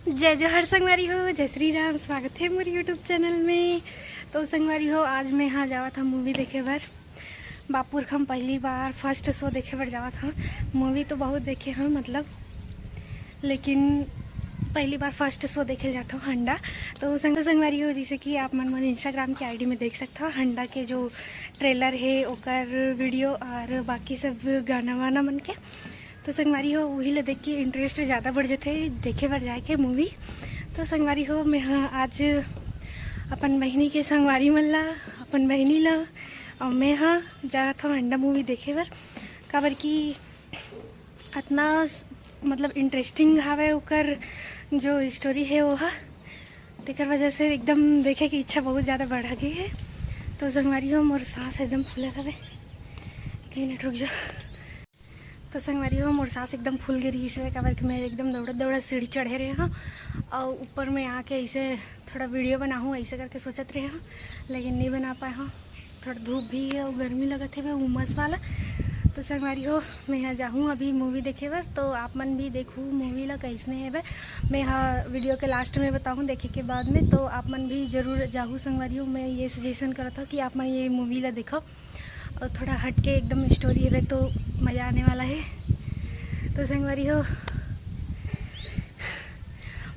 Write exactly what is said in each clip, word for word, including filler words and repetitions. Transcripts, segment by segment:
जय जोहार संगवारी हो, जय श्री राम। स्वागत हे मोर YouTube चैनल में। तो संगवारी हो, आज मैं हा जावत हव मूवी देखे बर। बापुरखा म पहली बार फर्स्ट शो देखे बर जावत हव। मूवी तो बहुत देखे हव, मतलब, लेकिन पहली बार फर्स्ट शो देखे जात हव हंडा। तो संग संगवारी हो, जैसे कि आप मन मोर Instagram के आईडी में देख सकत हव, हंडा के जो ट्रेलर हे ओकर वीडियो और बाकी सब गाना वाना मन के। तो संगवारी हो, उही ला देख के इंटरेस्ट ज्यादा बढ़ जाथे देखे बर जाए के मूवी। तो संगवारी हो, मैं हा आज अपन बहिनी के संगवारी मन ला, अपन बहिनी ला, और मैं हा जात हव अंडा मूवी देखे बर, काबर कि अतना स-, मतलब, इंटरेस्टिंग हावय ओकर जो स्टोरी हे वो हा, तेकर वजह से एकदम देखे के इच्छा बहुत ज्यादा बढ़ गई है। तो संगवारी हो, मोर सांस एकदम फूलत हवे। एक मिनट रुक जाओ। तो संगवारी हो, मोर सांस एकदम फूल गे रिहिस हवे, काबर कि मैं एकदम दौड़त दौड़त सीढ़ी चढ़े रहे हव, और ऊपर में आके ऐसे थोड़ा वीडियो बनाहूँ, ऐसे करके सोचत रहे हव, लेकिन नहीं बना पाए हव। थोड़ा धूप भी है और गर्मी लगत हवे, उमस वाला। तो संगवारी हो, मैं हा जाहूँ अभी मूवी देखे बर, तो आप मन भी देखू मूवी ला कैसने हेबे। मैं हा वीडियो के लास्ट में बताहूँ देखे के बाद में, तो आप मन भी जरूर जाहू संगवारी हो, मैं ये सजेशन करत हव कि आप मन ये मूवी ला देखो। और थोड़ा हट के एकदम स्टोरी हवे तो मज़ा आने वाला है। तो संगवारी हो,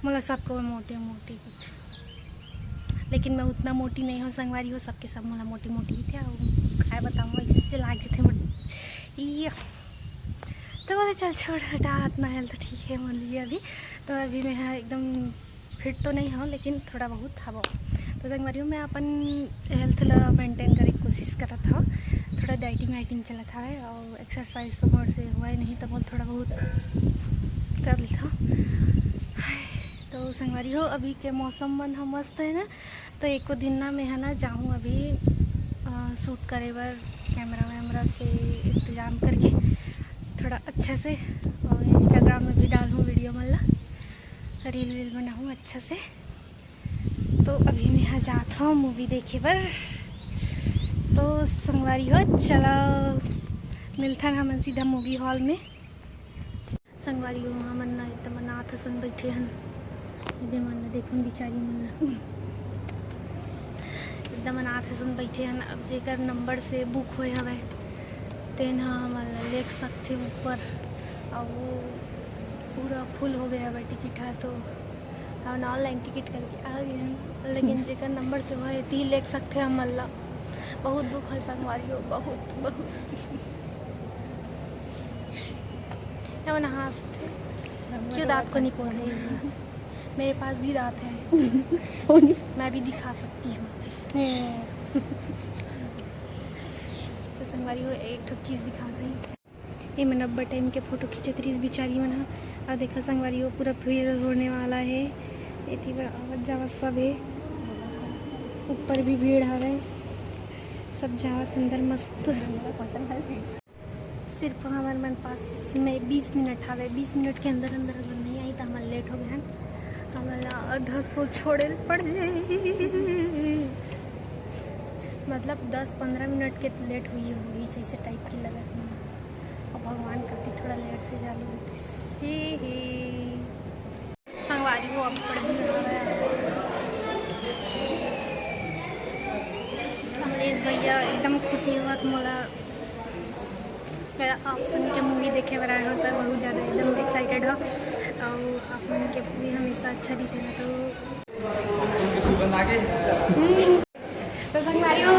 मोला सबको मोटी मोटी कुछ, लेकिन मैं उतना मोटी नहीं हूँ संगवारी हो, सबके सब मोला मोटी मोटी ही थे। और काय बताऊँ, इससे लाग जथे मोट-, ये। तो बोले, "चल छोड़, हटा, इतना हेल्थ ठीक है मोर लिए अभी।" तो अभी मैं हा एकदम फिट तो नहीं हव, लेकिन थोड़ा बहुत हवव। तो संगवारी हो, मैं अपन हेल्थ ला मेंटेन करे के कोशिश करत हव। थोड़ा डाइटिंग वाइटिंग चलत हवे और एक्सरसाइज तो मोर से होए नहीं, तो बोल थोड़ा बहुत कर लेत हव। तो संगवारी हो, अभी के मौसम मन ह मस्त है ना, तो एको दिन ना मैं हा ना जाहूँ अभी, अ, शूट करे बर कैमरा वैमरा के इंतजाम करके थोड़ा अच्छा से, और Instagram में भी डालहूँ वीडियो मन ला, रील वील बनाहूँ अच्छा से। तो अभी मैं हा जात हव मूवी देखे बर। तो संगवारी हो, चला मिलथन हमन सीधा मूवी हॉल में। संगवारी हो, हमन ना एकदम अनाथ असन बैठे हन। एदे मन ला देखो न, बिचारी मन ला। एकदम अनाथ असन बैठे हन। अब जेकर नंबर से बुक होए हवय, तेन ह हमन ला लेग सकथे ऊपर। अउ वो पूरा फुल हो गए हवय टिकट ह, तो हमन ऑनलाइन टिकट करके आ गए हन। लेकिन जेकर नंबर से होए, ती लेग सकथे हमन ला। बहुत दुख है संगवारी हो, बहुत, बहुत। हमन हाँसथे। क्यों दांत को नहीं फोड़ रही? मेरे पास भी दांत है। मैं भी दिखा सकती हूँ। तो संगवारी हो, एक ठो चीज दिखा दे। ये मन अब्बड़ टाइम के फोटो खींचत रहिस बिचारी मन ह। अउ देखा संगवारी हो, पूरा भीड़ होने वाला है। एती बर आवत जावत सब है। ऊपर भी भीड़ हवे। सब जावत अंदर मस्त। सिर्फ हमर मन पास में बीस मिनट हवे, बीस मिनट के अंदर अंदर अगर नहीं आई तो हमन लेट हो गए हैं। हमन ला आधा सो छोड़े ल पड़ जाए, मतलब दस पंद्रह मिनट के लेट हुई होगी, जैसे टाइप की लगा। अब भगवान करती थोड़ा लेट से चालू होती। ही ही। संगवारी हो, अब्बड़ भीड़ हवय। कमलेश भैया एकदम खुशी होवत मोला, मैं अपन के मूवी देखे बर आए हो, तो बहुत ज़्यादा एकदम एक्साइटेड हो। और अपन के मूवी हमेशा अच्छा दिखे ना, तो तो संगवारी हो,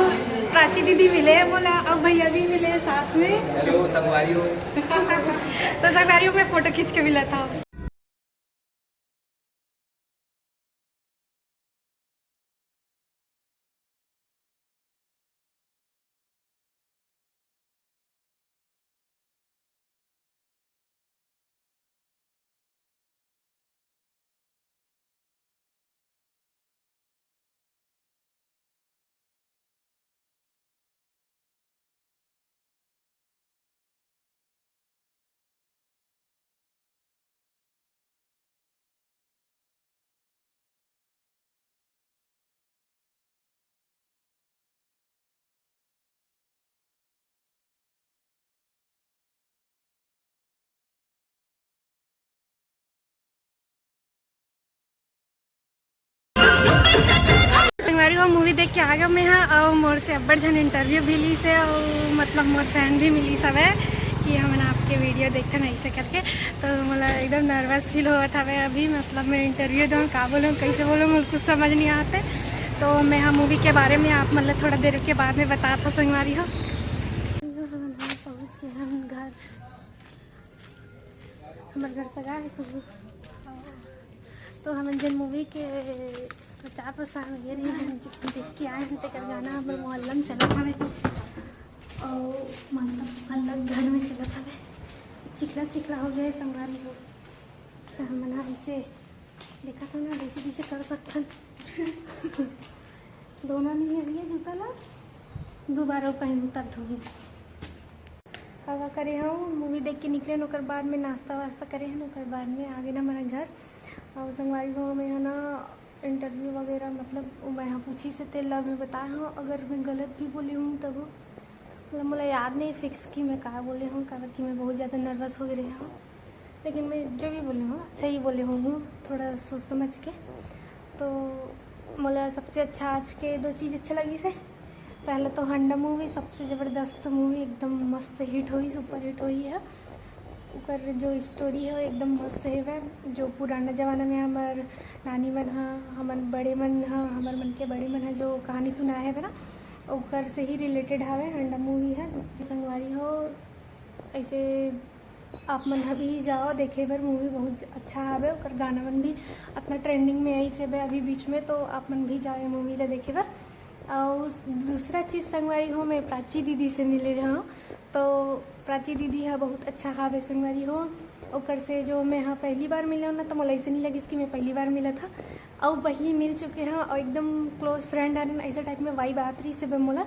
प्राची दीदी मिले मोला, अब भैया भी मिले साथ में। हेलो संगवारी हो। तो संगवारी हो, मैं फोटो खींच के मिला था। अरे, वो मूवी देख के आ गया मैं, हाँ, और मोर से अब्बड़ झन इंटरव्यू भी लीस हे, और मतलब मोर फैन भी मिलीस हवे कि हमन आपके वीडियो देखथन ऐसे करके। तो मोला एकदम नर्वस फील होवत हवे अभी, मतलब मैं इंटरव्यू दूँ, का बोलूँ, कैसे बोलूँ, मोला कुछ समझ नहीं आते। तो मैं, हाँ, मूवी के बारे में आप मतलब थोड़ा देर के बाद में बताता संगवारी हो। पहुँच गए हम घर। हमर घर सगा है कुहू। तो हमन जेन मूवी के प्रचार प्रसार में गे रही, हमन देख के आए हैं, तेकर गाना हमर मोहल्ला में चलत हवे। और मतलब मोहल्ला घर में चलत हवे। चिखला चिखला हो गया है संगवारी हो। तो हमन हा इसे देखा था ना, जैसे जैसे कर सकथन। धोना नहीं है भैया जूता ला, दोबारा पहनू तब धोही। हवा करे हूँ, मूवी देख के निकले, ओकर बाद में नाश्ता वास्ता करे हैं, ओकर बाद में आ गए ना हमारा घर। और संगवारी हो, मैं है ना इंटरव्यू वगैरह, मतलब वो मैं यहाँ पूछी से तेल ला मैं बताया हूँ, अगर मैं गलत भी बोली हूँ तब मतलब मोला याद नहीं फिक्स कि मैं का बोले हूँ, काबर कि मैं बहुत ज़्यादा नर्वस हो गई रही हूँ। लेकिन मैं जो भी बोले हूँ अच्छा ही बोले हूँ, थोड़ा सोच समझ के। तो मोला सबसे अच्छा आज के दो चीज़ अच्छा लगी से, पहला तो हंडा मूवी, सबसे ज़बरदस्त मूवी, एकदम मस्त हिट होई, सुपर हिट होई है। ओकर जो स्टोरी है एकदम मस्त हेवय। जो पुराना जमाना में हमर नानी मन ह, हमन बड़े मन ह, हमर मन के बड़े मन ह जो कहानी सुनाए हेवय ना, ओकर से ही रिलेटेड हवे हंडा मूवी ह। संगवारी हो, ऐसे आप मन ह भी जाओ देखे बर, मूवी बहुत अच्छा हवे। ओकर गाना मन भी अतना ट्रेंडिंग में आइस हेबे अभी बीच में, तो आप मन भी जाओ ये मूवी ला देखे बर। और दूसरा चीज़ संगवारी हो, मैं प्राची दीदी से मिले रहूँ, तो प्राची दीदी ह बहुत अच्छा हावे संगवारी हो। ओकर से जो मैं ह पहली बार मिले हूँ ना, तो मोला ऐसे नहीं लगिस कि मैं पहली बार मिला था। और पहली मिल चुके हैं और एकदम क्लोज फ्रेंड हन, ऐसे टाइप में वाइब आत रही से बे मोला।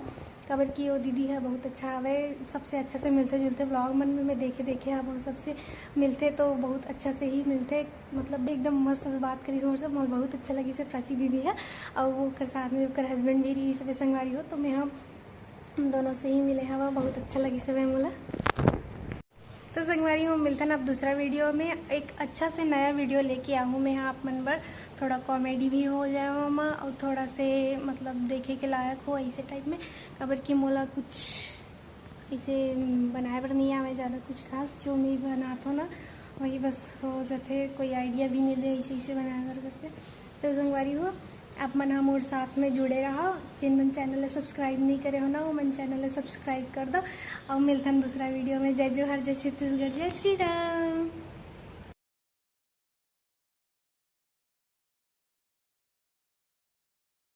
काबर कि वो दीदी है बहुत अच्छा हवे, सबसे अच्छा से मिलते जुलते ब्लॉग मन में मैं देखे देखे हव, वो सबसे मिलते तो बहुत अच्छा से ही मिलते, मतलब एकदम मस्त से बात करी मोर से, मोर बहुत अच्छा लगी से प्राची दीदी है। और वो ओकर साथ में ओकर हस्बैंड भी रही सब संगवारी हो, तो मैं हम दोनों से ही मिले हवा, बहुत अच्छा लगी सब मोला। तो संगवारी हो, मिलथन अब दूसरा वीडियो में, एक अच्छा से नया वीडियो लेके आहूँ मैं यहाँ आप मन बर। थोड़ा कॉमेडी भी हो जाए ओमा और थोड़ा से मतलब देखे के लायक हो ऐसे टाइप में, काबर कि मोला कुछ इसे बनाए बर नहीं आवे ज़्यादा कुछ खास, जो मैं बनात हो ना वही बस हो जाते, कोई आइडिया भी नहीं दे इसे इसे बनाए बर करके। तो संगवारी हो, आप मन ह मोर साथ में जुड़े रहा, जिन मन चैनल ला सब्सक्राइब नहीं करे हो ना, वो मन चैनल ला सब्सक्राइब कर दो। और मिलथन दूसरा वीडियो में। जय जोहार, जय छत्तीसगढ़, जय श्री राम।